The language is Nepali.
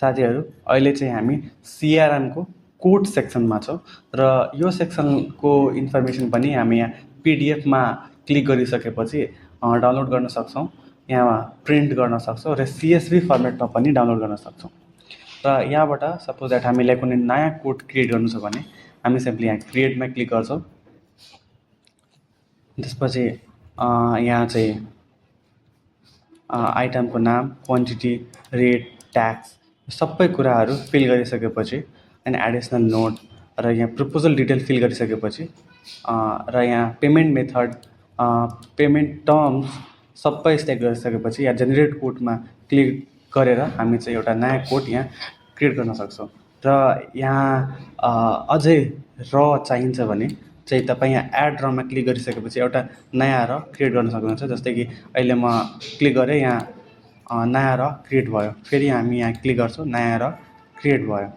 साथीहरू अहिले चाहिँ हामी CRM को कोड सेक्सनमा छौँ र यो सेक्सनको इन्फर्मेसन पनि हामी यहाँ PDF मा क्लिक गरिसकेपछि डाउनलोड गर्न सक्छौँ, यहाँ प्रिन्ट गर्न सक्छौँ र CSV फर्मेटमा पनि डाउनलोड गर्न सक्छौँ। र यहाँबाट सपोज द्याट हामीलाई कुनै नयाँ कोड क्रिएट गर्नु छ भने हामी सिम्पली यहाँ क्रिएटमा क्लिक गर्छौँ। त्यसपछि यहाँ चाहिँ आइटमको नाम, क्वान्टिटी, रेट, ट्याक्स सबै कुराहरू फिल गरिसकेपछि अनि एडिसनल नोट र यहाँ प्रपोजल डिटेल फिल गरिसकेपछि र यहाँ पेमेन्ट मेथड, पेमेन्ट टर्म्स सबै सेट गरिसकेपछि यहाँ जेनेरेट कोडमा क्लिक गरेर हामी चाहिँ एउटा नयाँ कोड यहाँ क्रिएट गर्न सक्छौँ। र यहाँ अझै र चाहिन्छ भने चाहिँ तपाईँ यहाँ एड रमा क्लिक गरिसकेपछि एउटा नयाँ र क्रिएट गर्न सक्नुहुन्छ। जस्तै कि अहिले म क्लिक गरेँ, यहाँ नयाँ र क्रिएट भयो, फेरि हामी यहाँ क्लिक गर्छौँ, नयाँ र क्रिएट भयो।